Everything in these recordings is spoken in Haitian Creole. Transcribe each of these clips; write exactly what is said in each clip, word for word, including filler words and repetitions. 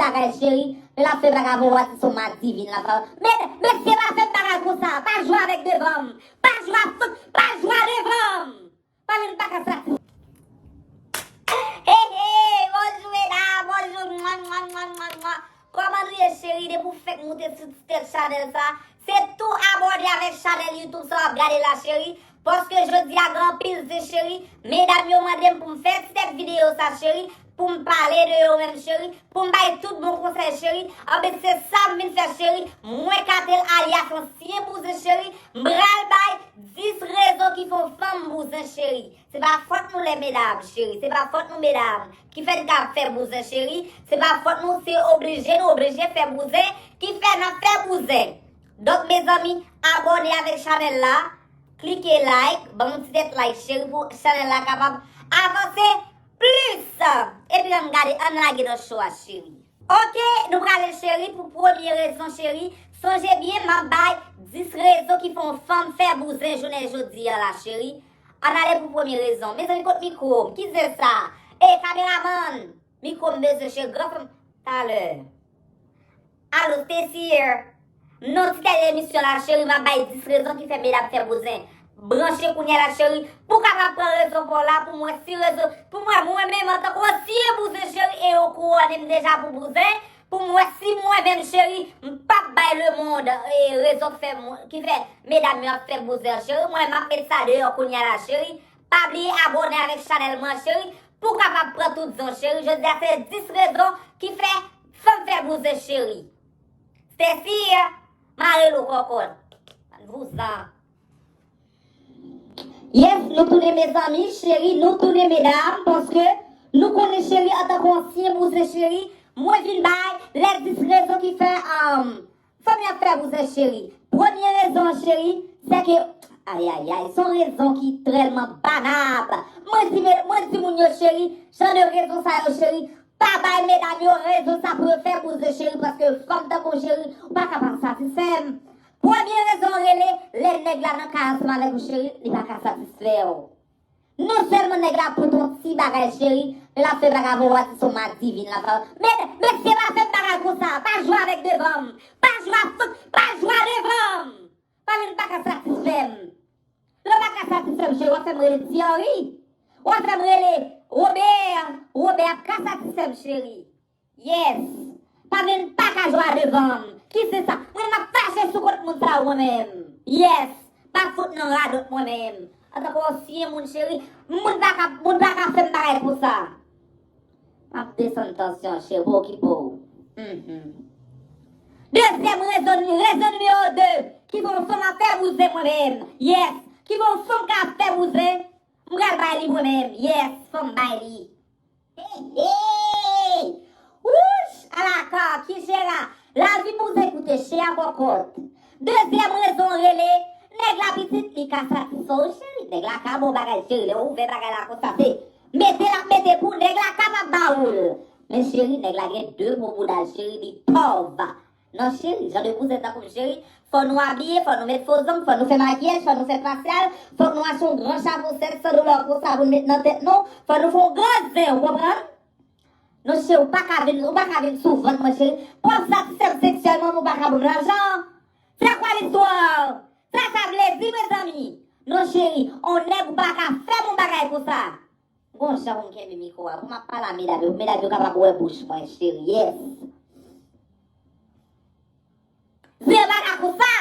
bagay cheri, lè l ap fè bagay avè w, a ti son madivin la. Men, mesye pa fè m bagay konsa, pa jwe avèk devan m, pa jwe ak fout, pa jwe devan m. Pa vin pa ka satis. Hey, hey, bonjou, medam, bonjou. Mwa, mwa, mwa, mwa, mwa. Kòman nou ye, cheri? Depi w fèk moute sou ti tèt chanèl sa, se tou abòne avèk chanèl YouTube sa w ap gade la, cheri. Paske jodi a gen anpil zen, cheri. Medam yo mande m pou m fè ti tèt videyo sa, cheri. Pou m pale de yo menm, cheri. Pou m bay tout bon konsèy, cheri. Anben, se sa m vin fè, cheri. Mwen, Katel, alyas ansyen bouzen, cheri. M pral bay dis rezon ki fè yon fanm bouzen, cheri. Se pa fòt nou, lè medam, cheri. Se pa fòt nou, medam, ki fè n ka fè bouzen, cheri. Se pa fòt nou, se oblije nou oblije fè bouzen ki fè n ap fè bouzen. Donk, mezanmi, abòne avèk chanèl la, klike like, ban m yon ti tèt like, cheri, pou chanèl la kapab avanse plis. Epi, ann gade, ann lage nan cho a, cheri. Oke, nou prale, cheri, pou premye rezon, cheri. Sonje byen, m ap bay dis rezon ki fè yon fanm fè bouzen jounen jodi a la, cheri. Ann ale pou premye rezon. Mezanmi, kot mikwo m? Ki zen sa? E, kameramann, mikwo m bezwen, cheri. Gran fanm, talè. Alo, Stacy here. Non, ti tèt emisyon la, cheri, m ap bay dis rezon ki fè medam fè bouzen. Branche kounye a la, cheri, pou w kapab pran rezon pa w la, pou m wè si rezon, pou m wè mwen menm antanke yon ansyen bouzen, cheri, e yo kouwone m deja pou bouzen, pou m wè si mwen menm, cheri, m p ap bay lemonn, e, rezon k fè mwen, ki fè medam yo ap fè bouzen an, cheri. Mwen, m ap met sa deyò kounye a la, cheri. Pa bliye abòne avèk chanèl mwen, cheri, pou w kapab pran tout zen, cheri. Jodi a, se dis rezon ki fè fanm fè bouzen, cheri. Stacy, mare l ou kòkòt. Bann vouzan. Yes, nou tounen, mezanmi, cheri, nou tounen, medam, paske nou konnen, cheri, antanke yon ansyen bouzen, cheri, mwen vin bay lè dis rezon ki fè, um, fanm yo ap fè bouzen, cheri. Premye rezon an, cheri, se ke, ayayay, se yon rezon ki tèlman banab. Mwen di, mwen di moun yo, cheri, jan de rezon sa yo, cheri, pa bay medam yo rezon sa pou yo fè bouzen, cheri, paske fanm tankou w, cheri, ou pa ka pa satisfè m. Premye rezon rele, lè nèg la nan kay ansanm avèk ou, cheri, li pa ka satisfè w. Non sèlman nèg la pote yon ti bagay, cheri, lè l ap fè bagay avè w, a ti son madivin la. Men, mesye pa fè m bagay konsa, pa jwe avèk devan m, pa jwe ak fout, pa jwe devan m. Pa vin pa ka satisfè m. Lè w pa ka satisfè m, cheri, w ap fè m rele Ti Henri. W ap fè m rele Robert. Robert ap ka satisfè m, cheri. Yes. Pa vin pa ka jwe devan m. Ki se sa? Mwen, m ap fache sou kont moun sa yo, mwen menm. Yes. Pa fout nan radòt, mwen menm. Antanke yon ansyen moun, cheri, moun pa ka, moun pa ka fè m bagay konsa. M ap desann tansyon, cheri, pa okipe w. Mhm. Dezyèm rezon, rezon nimewo de, ki fè yon fanm ap fè bouzen, mwen menm. Yes. Ki fè yon fanm ka ap fè bouzen, m pral bay li, mwen menm. Yes, fò m bay li. Hey, hey! Wouch! Alakò, ki jera! Lavi bouzen koute chè a kòkòt. Dezyèm rezon rele, nèg la pitit, li ka satisfè w, cheri. Nèg la ka ba w bagay, cheri. Lè w ouvè bagay la konsa, se mete l ap mete pou nèg la kapab ba ou l. Men cheri, nèg la gen de bon bouda l, cheri, li pòv. Non, cheri, jan de bouzen tankou m, cheri, fò nou abiye, fò nou met fo zong, fò nou fè makiyaj, fò nou fè fasyal, fòk nou achte yon gran chapo sèt san dola konsa pou n met nan tèt nou, fò nou fè yon gran zen, ou konprann? Non, cheri, ou pa ka vin, ou pa ka vin sou vant mwen, cheri. Pou w ap satisfè m seksyèlman, men ou pa ka ban m lajan. C'est quoi l'histoire? Sa sa vle di, mezanmi? Non, cheri, on nèg ou pa ka fè m yon bagay konsa. Gon jan pou m kenbe mikwo a, pou m ap pale a medam yo, pou medam yo kapab wè bouch mwen, cheri, yes. Zen pa ka konsa.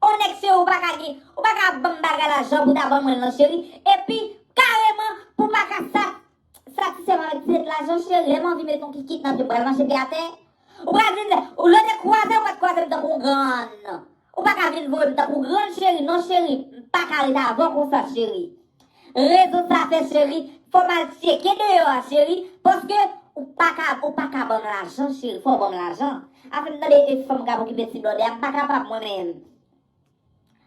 On nèg, cheri, ou pa ka gen, ou pa ka ban m bagay la jan pou ta ban mwen l lan, cheri. Epi, kareman, pou m pa ka sa, satisfè m avèk ti tèt lajan, cheri, lè m anvi met yon kikit nan pye m, pral mache pye atè. Ou pral vin, ou lè te kwaze, ou pa t kwaze m tankou yon grann. Ou pa ka vin voye m tankou grann, cheri, non, cheri. M pa ka rete avè w konsa, cheri. Rezon sa fè, cheri, fò m al tcheke deyò a, cheri, paske ou pa ka, ou pa ka ban m lajan, cheri, fò w ban m lajan. Afè m tande e fanm k ap okipe ti blòdè a, m pa kapab mwen menm.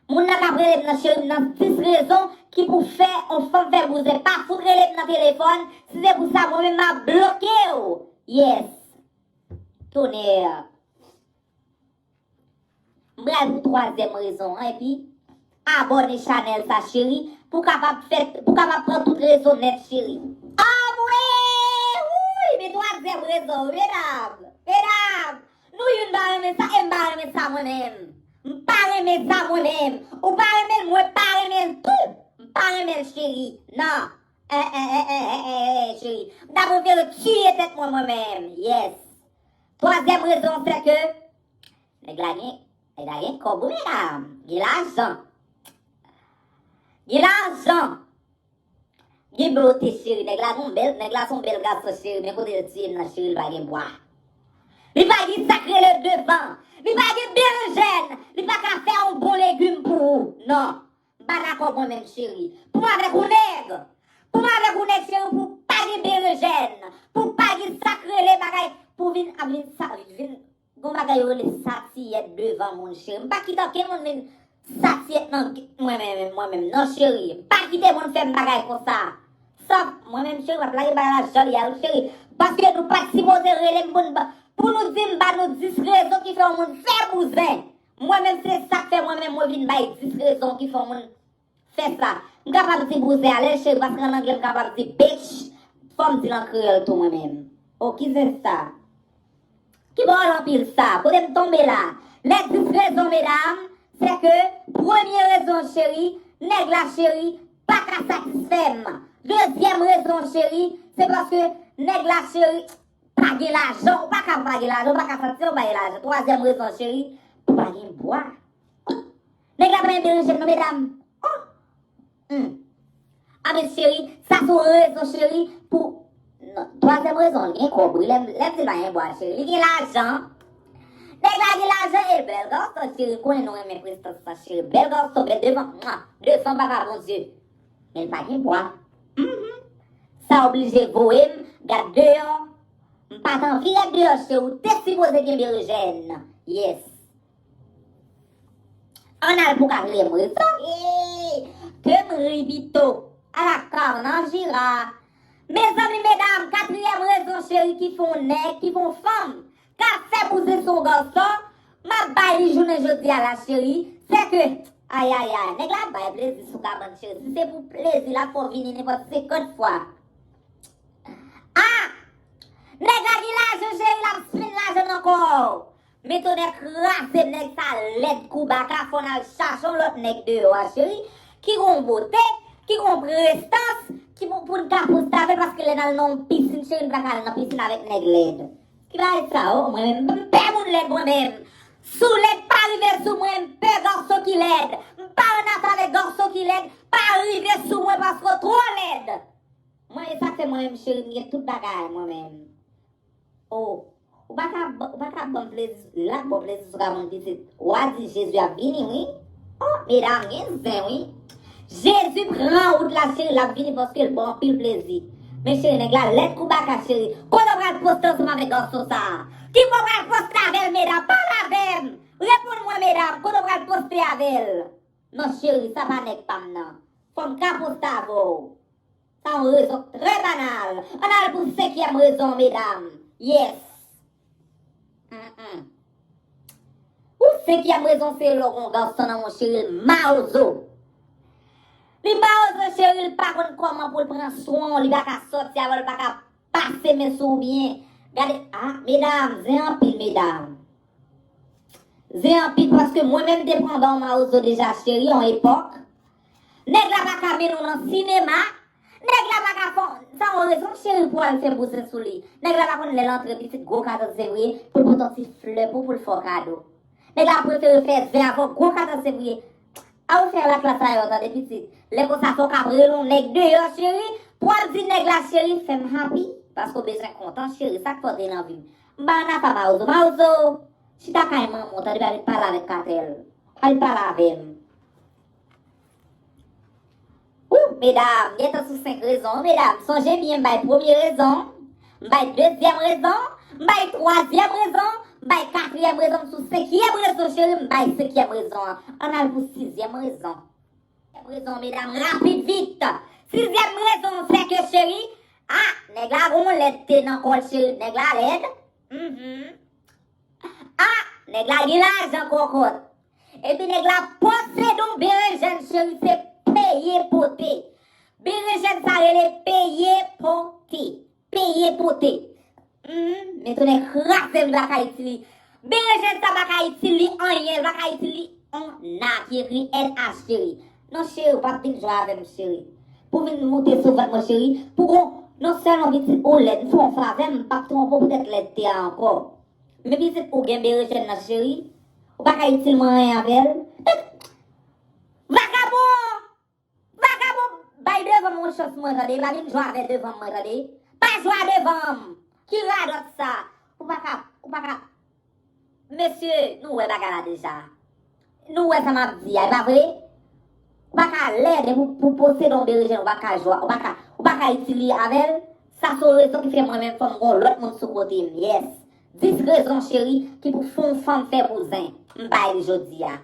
Moun nan k ap rele m nan, cheri, m nan dis rezon ki pou fè on fanm fè bouzen. Pa fout rele m nan telefòn, si se pou sa, mwen menm m ap bloke w. Yes. Tonnerre. M pral pou twazyèm rezon an, epi abòne chanèl sa, cheri, pou kapab fè, pou kapab pran tout rezon nèt, cheri. Anmwe! Wouy! Twazyèm rezon, medam, medam, nou youn pa renmen sa, e m pa renmen sa mwen menm. M pa renmen sa mwen menm. Ou pa renmen l, mwen pa renmen l tou. M pa renmen l, cheri. Non. Eh, eh, eh, eh, eh, eh, eh, cheri. M ta prefere tiye tèt mwen, mwen menm. Yes. Twazyèm rezon, se ke nèg la gen, nèg la gen kòb, wi, medam. Gen lajan. Gen lajan. Gen bote, cheri. Nèg la gon bèl, nèg la se yon bèl gason, cheri. Men kote l tiye m nan, cheri, li pa gen bwa. Li pa gen sa k rele devan. Li pa gen berejèn. Li pa ka fè yon bon legim pou ou. Non. M pa dakò mwen menm, cheri. Pou m avèk yon nèg. Pou m avèk yon nèg, cheri, pou pa gen berejèn. Pou pa gen sa k rele bagay. Pou vin ap vin sa, vin Gon bagay yo rele satiyèt devan moun, cheri. M pa kite okenn moun vin satiyèt nan mwen menm, mwen menm. Non, cheri. M pa kite moun fè m bagay konsa. Sòf mwen menm, cheri, m ap lage bagay la jan li ye a, wi, cheri. Paske nou pa t sipoze rele m pou n ba, pou nou di m ba nou dis rezon ki fè yon moun fè bouzen. Mwen menm, se sa k fè mwen menm, mwen vin bay dis rezon ki fè yon moun fè sa. M kapab di bouzen a lè cheri, paske an anglè m kapab di bitch. Fò m di l an kreyòl tou mwen menm. O, ki zen sa? Ki bò l anpil sa? Kote m tonbe la? Lè dis rezon, medam, se ke premye rezon, cheri, nèg la, cheri, pa ka satisfè m. Dezyèm rezon, cheri, se paske nèg la, cheri, pa gen lajan. Ou pa ka pa gen lajan, ou pa ka satisfè, ou pa gen lajan. Twazyèm rezon, cheri, pou pa gen bwa. Nèg la pa enbereje m non, medam. Oh! Hmm. Anben, cheri, sa se yon rezon, cheri, pou... Non, twazyèm rezon, li gen kòb, wi. Lè m, lè m di l pa gen bwa, cheri, li gen lajan. Nèg la gen lajan, e bèl gason, cheri, m konnen nou renmen prestans lan, cheri. Bèl gason, bèl devan, mwa, devan papa Bondye. Men l pa gen bwa. Mhm. Sa oblije voye m gad deyò. M pa t anvi gad deyò, cheri, ou te sipoze gen berejèn. Yes. Ann al pou katriyèm rezon. Hey! Ke m ri pito. Ala kaw nan jira. Mezanmi, medam, katriyèm rezon, cheri, ki fè yon nèg, ki fè yon fanm ka fè bouzen sou yon gason, m ap bay li jounen jodi a la, cheri, se ke, ay, ay, ay, nèg la bay plezi sou kabann, cheri. Si se pou plezi, l ap fè w vini nenpòt senkant fwa. Ah! Nèg la gen lajan, cheri, l ap spend lajan nan kò w. Men tonnè kraze m, nèg sa lèd kou baka, fò n al chache yon lòt nèg deyò a, cheri, ki gon bote, ki gon prestans, ki pou, pou n ka poste avè l, paske lè n al nan yon pisin, cheri, n pa ka al nan pisin avèk nèg lèd. Ki bagay sa, o, mwen menm, m pè moun lèd mwen menm. Si w lèd, pa rive sou mwen, m pè gason ki lèd. M pa ann afè avèk gason ki lèd, pa rive sou mwen paske w twò lèd. Mwen, e sa k fè mwen menm, cheri, m gen tout bagay mwen menm. O, ou pa ka, ou pa ka ban m plezi, l ap ba w plezi sou kabann pitit. W a di Jezi ap vini, wi. O, medam, gen zen, wi. Jezi pran wout la, cheri, l ap vini paske l ba w anpil plezi. Men cheri, nèg la lèd kou baka, cheri. Kote w pral poste ansanm avèk gason sa a? Ki bò w pral poste avè l, medam? Pale avè m. Reponn mwen, medam. Kote w pral poste avè l? Non, cheri, sa pa nèg pa m nan. Fò m ka poste avè w. Sa yon rezon trè banal. Ann al pou senkyèm rezon, medam. Yes. Mm-mm. Ou senkyèm rezon se lè w gon gason nan men w, cheri, l mawozo. Li mawozo, cheri, l pa konn kòman pou l pran swen w, li pa ka sòti avè w, li pa ka pase men sou ou byen. Gade, ah, medam, zen anpil, medam. Zen anpil paske mwen menm m te pran ba yon mawozo deja, cheri, yon epòk. Nèg la pa ka mennen w nan sinema. Nèg la pa ka fè w, sa yon rezon, cheri, pou w al fè bouzen sou li. Nèg la pa konn lè l antre pitit gwo katòz fevriye pou l pote yon ti flè pou, pou l fè w kado. Nèg la prefere fè zen avè w gwo katòz fevriye. A ou fè laklas a yo, tande pitit. Lè konsa fò w ka rele yon nèg deyò, cheri, pou w ap di nèg la, cheri, fè m happy, paske w bezwen kontan, cheri, sa k fè w te nan vi m. M pa nan afè mawozo. Mawozo, chita kay manman w, tande, pa vin pale avèk katèl. Pa vin pale avè m. Ou, medam, gentan sou senk rezon, wi, medam. Sonje byen, m bay premye rezon, m bay dezyèm rezon, m bay twazyèm rezon, m bay katriyèm rezon, m sou senkyèm rezon, cheri, m bay senkyèm rezon an. Ann al pou sizyèm rezon. Sizyèm rezon, medam, rapid, vit. Sizyèm rezon, se ke, cheri, ah, nèg la gon lèdte nan kò l, cheri, nèg la lèd. Mhm. Ah, nèg la gen lajan kòkòt. Epi nèg la posede yon berejèn, cheri, se peye pote. Berejèn sa rele peye pote. Peye pote. Hmm, men tonnè kraze m, li pa ka itil li. Berejèn sa pa ka itil li anyen, li pa ka itil li on a ki ekri N H, cheri. Non, cheri, ou p ap vin jwe avè m, cheri. Pou vin moute sou vant mwen, cheri. Pou gon, non sèlman pitit ou lèd, m fè yon favè, m p ap twonpe w poutèt lèdte a ankò. Men pitit ou gen berejèn nan, cheri. Ou pa ka itil mwen anyen avè l. Vagabon! Vagabon, bay devan m yon chans mwen tande, pa vin jwe avè devan m mwen tande. Pa jwe a devan m. Ki radòt sa? Ou pa ka, ou pa ka. Mesye, nou wè bagay la deja. Nou wè sa m ap di a, e pa vre? Ou pa ka lèd pou, pou posede yon berejèn, ou pa ka jwe, ou pa ka, ou pa ka itil li avè l. Sa se yon rezon ki fè mwen menm fò m gon lòt moun sou kote m. Yes. Dis rezon cheri ki pou fè yon fanm fè bouzen. M bay li jodi a.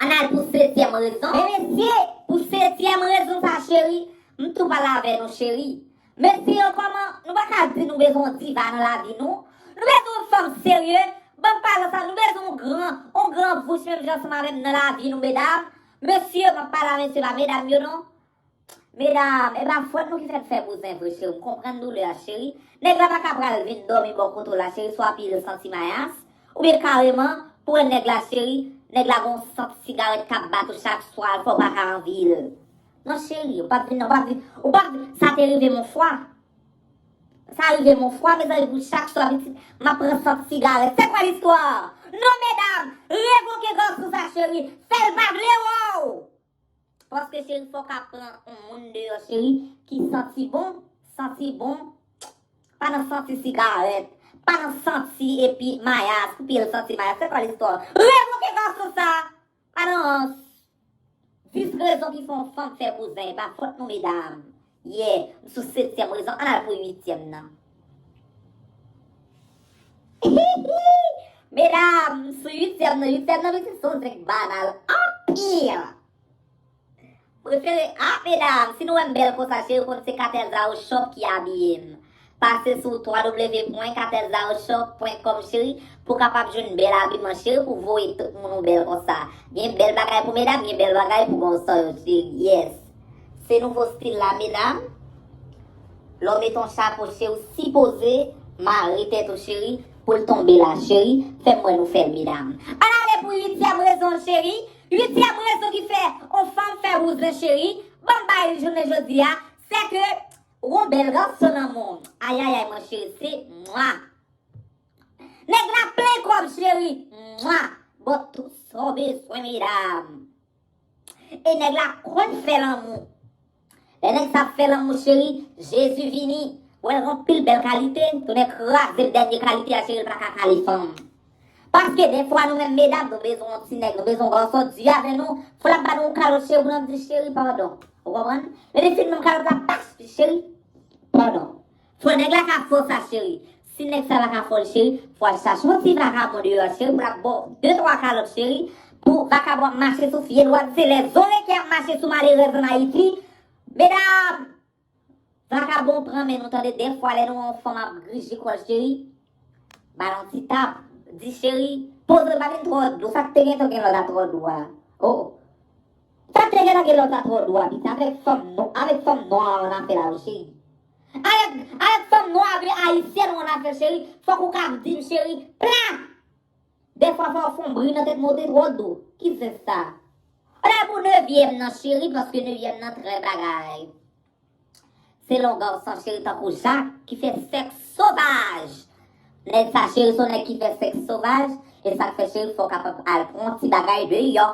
Ann al pou setyèm rezon. Men mesye, pou setyèm rezon sa cheri, m tou pale avè nou cheri. Mesye yo kòman, nou pa ka di nou bezwen yon diva nan lavi nou. Nou bezwen yon fanm serye. Ban m pale sa, nou bezwen yon gran, yon gran vouch menm jan ansanm avè m nan lavi nou medam. Mesye, m ap pale a mesye pa medam yo non. Medam, e pa fòt nou ki fè n fè bouzen vre cheri, m konprann doulè a cheri. Nèg la pa ka pral vin dòmi bò kote w la cheri, swa pil santi mayas, oubyen kareman, pou wè nèg la cheri, nèg la gon sant sigarèt k ap bat ou chak swa, fò w pa ka anvi l. Non cheri, ou p ap vin, ou p ap vin, ou p ap vin, sa te rive m yon fwa. Sa rive m yon fwa, mezanmi, pou chak swa pitit, m ap pran sant sigarèt. Se kwa listwa? Non medam, revoke gason sa cheri, fè l pa vle wè w. Paske cheri, fò w ka pran yon moun deyò, cheri, ki santi bon, santi bon. Pa nan santi sigarèt, pa nan santi epi mayas, pou pye l santi mayas. Se kwa listwa? Revoke gason sa! Pa nan rans. Dis rezon ki fè yon fanm fè bouzen, e pa fòt nou, medam. Yeah, m sou setyèm rezon, ann al pou uityèm nan. Medam, m sou uityèm nan, uityèm nan, pitit, se yon zenk banal anpil. Prefere, ah, medam, si nou wè m bèl konsa, cheri, konn se Katèl Zaro Shop ki abiye m. Pase sou w w w pwen katèl zaro shop pwen kòm cheri, pou w kapab jwenn bèl abiman cheri, pou w voye tout moun ou bèl konsa. Gen bèl bagay pou medam, gen bèl bagay pou gason yo cheri, yes. Se nouvo stil la, medam. Lè w mete yon chapo cheri, w sipoze mare tèt ou cheri, pou l tonbe la cheri, fè m wè nou fè l medam. Ann ale pou uityèm rezon cheri, uityèm rezon ki fè yon fanm fè bouzen cheri, ban m bay li jounen jodi a, se ke ou gon bèl gason nan men w. Ayayay mwen cheri, se mwa. Nèg la plen kòb cheri, mwa. Bò tout sa w bezwen medam. E nèg la konn fè lanmou. Lè nèg sa ap fè lanmou cheri, Jezi vini. Wè l gon pil bèl kalite, tonnè kraze m dènye kalite a cheri, l pa ka kale fanm. Paske dèfwa nou menm medam, nou bezwen yon ti nèg, nou bezwen yon gason di avè nou, fò l ap ba nou yon kalòt cheri pou n ap di cheri padon. Ou konprann? Men li fin ban m kalòt la, pas, cheri, padon. Fò nèg la ka fè w sa cheri. Si nèg sa pa ka fè w l cheri, fò w al chache yon ti vakabon deyò cheri, pou l ap ba w de twa kalòt cheri, pou vakabon ap mache sou fye dwat, se lèzoreken ap mache sou malerèz ann Ayiti. Medam, vakabon pran men nou tande, dèfwa lè nou wè yon fanm ap grije kò l cheri, ba l yon ti tap, di cheri, poze l pa vin twò dou, sa k te gentan gen lòt la twò dou a. Oh. Sa k te gentan gen lòt la twò dou a, pitit, avèk fanm nwa, avèk fanm nwa an afè la wi cheri. Avèk, avèk fanm nwa oubyen ayisyèn ou an afè cheri, fòk ou ka di m cheri, pla! Dèfwa fò w fè yon bri nan tèt mwen, ou te twò dou. Ki zen sa? Ann al pou nevyèm nan cheri, paske nevyèm nan trè bagay. Se lè yon gason cheri tankou Jak ki fè sèks sovaj. Nèg sa cheri se yon nèg ki fè sèks sovaj, e sa k fè cheri fò w kapab al pran yon ti bagay deyò.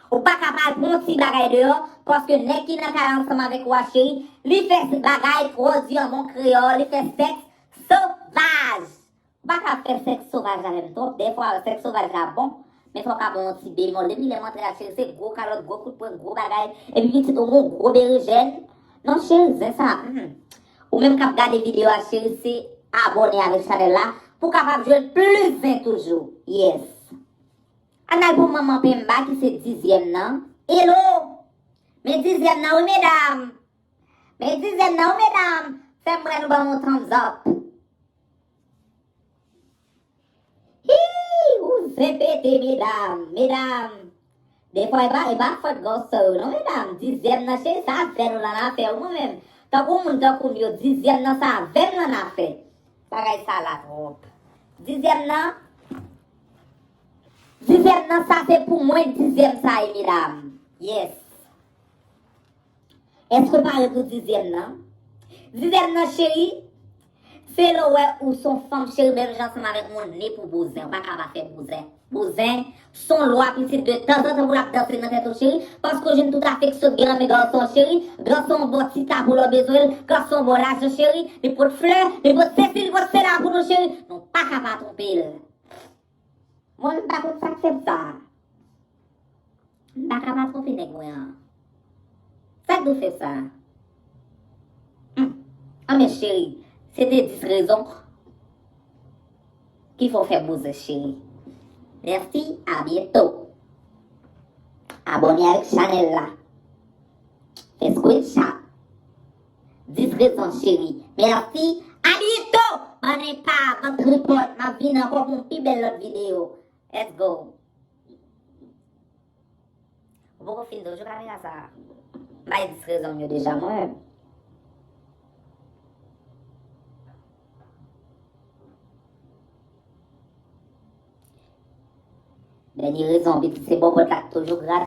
Ou pa ka pa al pran yon ti bagay deyò, paske nèg ki nan kay la ansanm avèk ou a cheri, li fè bagay twò di an bon kreyòl, li fè sèks sovaj. Ou pa ka fè sèks sovaj avè m twòp. Dèfwa, sèks sovaj la bon, men fò w ka ban yon ti bemòl. Depi lè m antre a, cheri, se gwo kalòt, gwo kout pwen, gwo bagay. Epi pitit ou gon gwo berejèn. Non, cheri, zen sa, hmm. Ou menm k ap gade videyo a, cheri, se abòne avèk chanèl la pou w kapab jwenn plis zen toujou. Yes. Ann al pou manman Pemba ki se dizyèm nan. Hello! Men dizyèm nan, wi, medam! Men dizyèm nan, wi, medam! Fè m wè nou ban m yon thumbs up. Hi! Ou zen pete, medam, medam. Dèfwa, e pa, e pa fòt gason yo, non, medam. Dizyèm nan, cheri, sa zen ou nan afè, ou mwen menm. Tankou moun tankou m yo, dizyèm nan sa avè m nan afè. Bagay sa la twòp. Dizyèm nan, dizyèm nan sa se pou mwen, dizyèm sa e medam. Yes. Èske w pare pou dizyèm nan? Dizyèm nan, cheri, se lè w wè ou se yon fanm, cheri, menm jan ansanm avèk yon ne pou bouzen. Ou pa ka pa fè bouzen. Bouzen, se yon lwa pitit de tanzantan pou l ap danse nan tèt ou, cheri, paske w jwenn tout afeksyon k gen nan men gason, cheri. Gason yon bò ti tabou lè w bezwen l, gason yon bò lajan, cheri. Li pot flè, li pot sesi, li pot sela pou nou, cheri. Nou pa ka pa twonpe l. Mwen menm m pa konn sa k fè m sa. M pa ka pa twonpe nèg mwen an. Sa k dwe fè sa? Hmm. Anben cheri, se te dis rezon ki fè w fè bouzen cheri. Mèsi, a byento. Abòne avèk chanèl la. Fè screenshot. Dis rezon cheri. Mèsi, a byento. Bann enpa, bann tripòt, m ap vin ankò pou yon pi bèl lòt videyo. Let's go. Ou poko fin toujou kamera sa. M bay dis rezon m yo deja mwen. Dènye rezon, pitit se bò pòt la k toujou grate.